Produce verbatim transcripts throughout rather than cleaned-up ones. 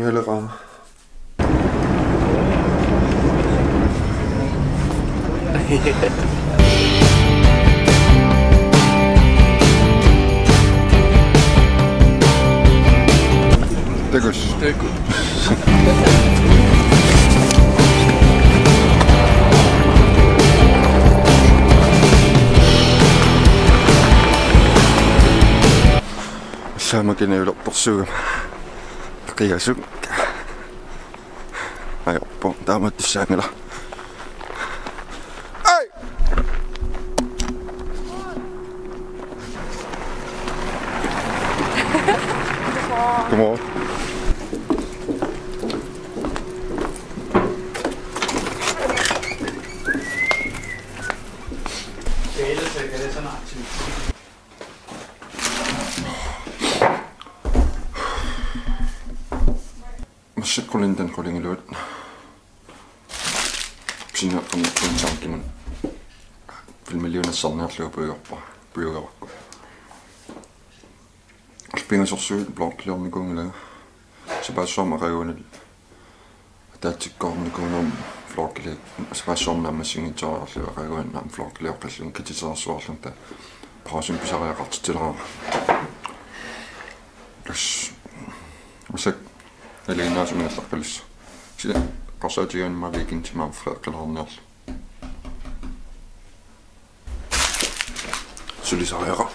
Ilera. Takuss. Takuss. Samakina ulerporsuugama. Qiasuk. Ajorpoq, taamatut tussaanngilaq. Ai! Come on. Massakkut Linden qulingiluat. Pisinnaaqqammerpunga tankimut. Filmiliunissarniarlugu puigorpa, puigorakku. Pingasorsuit vloggiliornikuunngilanga. Sapaassuarmi aqaguani ataatsikkoornikuugama vloggili, sapaassuarmi naammassinngitsoorlugu aqaguani aamma vloggilioqqillunga katitersuarlunga, taava pausimi pisariaqartitsilerama. Tassa massakkut nalinginnaasumik allaqqalissooq. Kisianni eqqarsaatigaanni immaqa weekendimi aamma freeqqilaarniarlugu. Sulisariaqarpoq.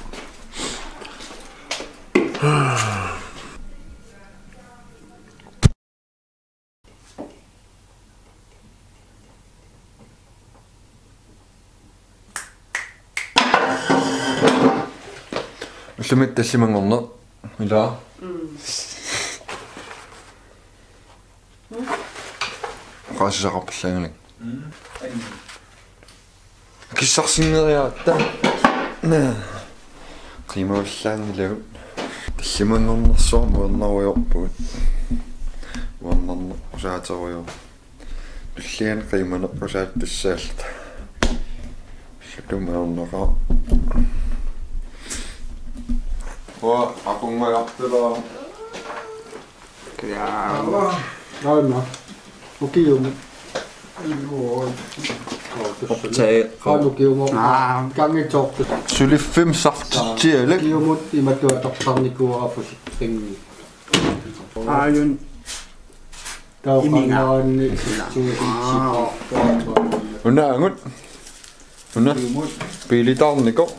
Ullumi tallimanngorneq. Ila. Mm. Oqaasissaqarpallaanngilanga. Mm. Kissarsinneriaratta. Qiimallaanngilagut. Tallimanngornersuarmi uernarujorpugut. Uernarneq usaaterujoq. Tulliani qiimaneqqusaattussaalluta. Sutumeerneqaaq. Uanga aqunngajartulaa. Aamma. Ukiumut. Optager. Qaa ukiumut. Aa. Kangitsoortut. Suliffimmi sartitsialik. Ukiumut imatut atortarnikuuara forsikringi. Aajuna. Taava iminga. Qangaanni. Aa. Unaagut. Una. Biilitaarnikoq.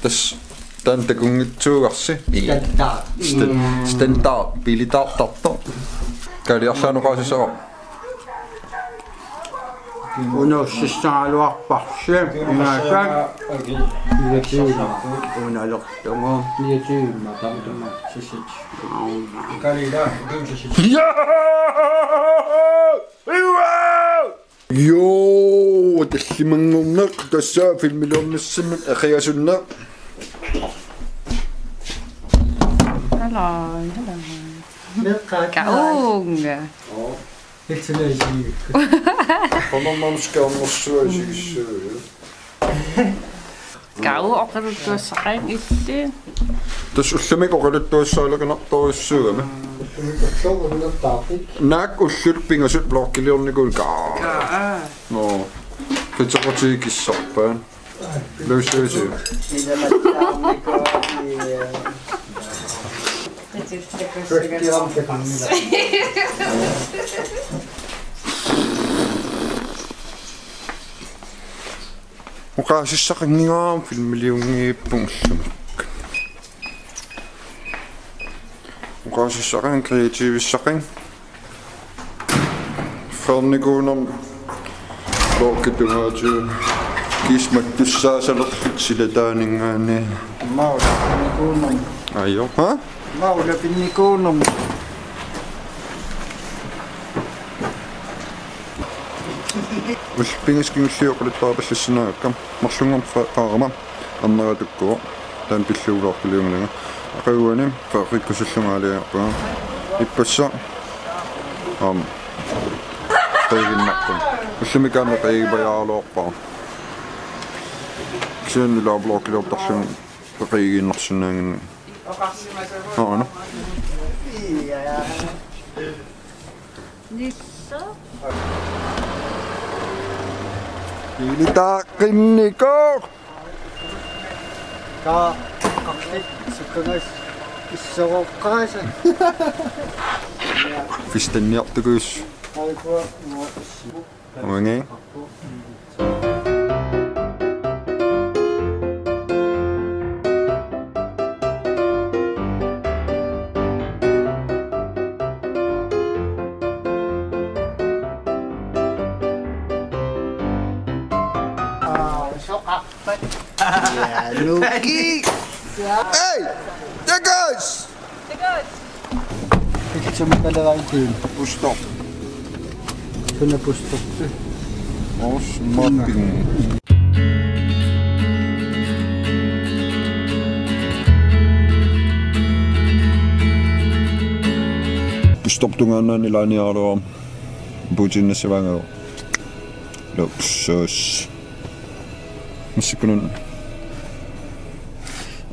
Tassa taanna takunngitsuugarsi. Standard. Sta-, standard. Biilitaartartoq. Kaaliarlaanoqaasisara. Unassissagaluarparsi. Unaassaaq. Niogtyve. Unalertugu. Niogtyve, tamatuma. Sissit. Auna. Kalila, ukium sissit. Ja! Iwa! Joo, tallimanngorneq tassa filmiliornissamut eqiasunneq. Hallo, hallo. Meeqqat. Kaunga. Oo. Iltsinaa isigigakkit. Qanormaanna skærmersuaq isigissuugut. Kau oqaluttuassaqaanga illit. Tassa ullumikkut oqaluttuassaaleqinartorujussuugami. Ullumikkut oqaluttuassaqaanga. Naak ullut pingasut vloggiliornikuuit? Kaa. Kaa. Nå. Qitequtigiit kissarpaat. Lucy, Lucy. Oqaasissaqannginnama filmiliunngippunga ullumi. Oqaasissaqanngilanga, kreativissaqanngilanga. Fernikuunam lokkitungaatiu. Kismattussaasalerput silataaninngaanniit. Maula pinnikuunam. Ajo. Ha? Maula pinnikuunam. Ullut pingasut kingulliit oqaluttuarpallassinnaagakku. Marlunngorneq freeqqaarama. Arneratukkuvoq. Taanna pillugu vloggiliunngilanga. Aqaguani freeqqikkusullunga aalajangerpunga. Ippassaq. Aamma. Qiiginnarpunga. Ullumi aamma qiigipajaaraluarpara. Kisianni ila vloggiliortarlunga qiigiinnarsinnaannginnakku. Aana. Nissa. Ilitaaqinniko. Ka, qarlik sukkangas issoroqqaasa. Fistanniartukuus. Alkua, no, issi. Uangi. Aa, soqarpat. Ja, Nuki. Ja. Hey! Jagas! Ilitsamik kaleraankiin. Pusto. Suna pusto. Os mapping. Pustop tungaannaanni ilaaniaraluarama. Putin nassavaanga. Luksus. Massakkut una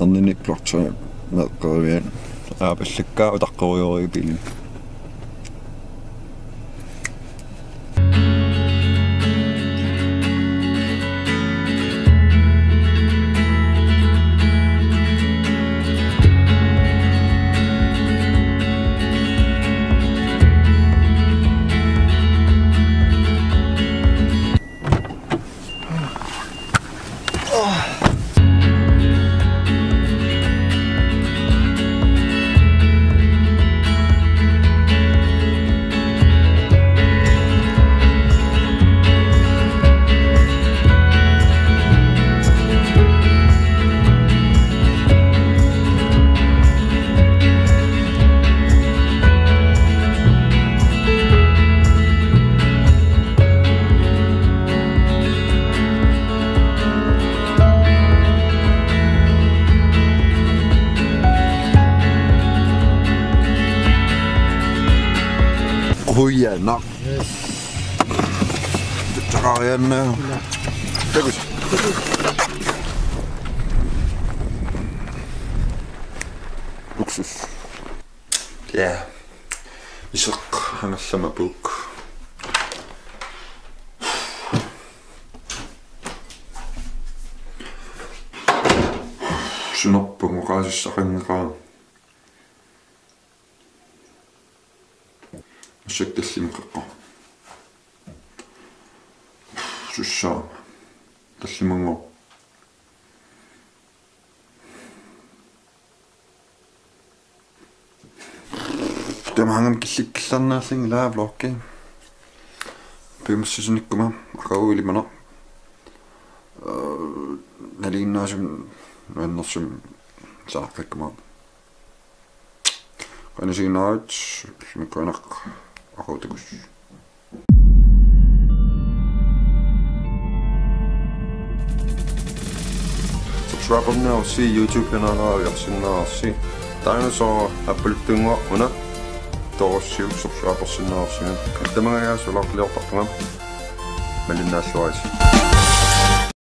erninik blockchain meeqqerivian aapallakkaa utaqqerujorujuuvoq biilimi. Qujanaq. Yes. Taqarianna. Takuss. Luksus. Ja. Iseq angerlammavugut. Sunerpungu oqaasissaqanngeqaara. Massakkut tallimeqaqqaa. Sussaama. Tallimanngooq. Tamaanga killikkillarnaallunga ilaa vloggi. Piumassusunikkuma aqagu ilimanaq. Ee, nalinginnaasumik nuannersumik saaqqakkuma. Qanisiinnarit, ullumikkut qujanaq, aqagu takuss. Subscriberniarsi, YouTube-kanaalera ujarsinnaavarsi. Taanna soorlu appaluttunnguaq una. Toorsiuk subscribersinnaavarsi. Tamangajaas ulaqqiliortarpunga. Malinnaalluarisi.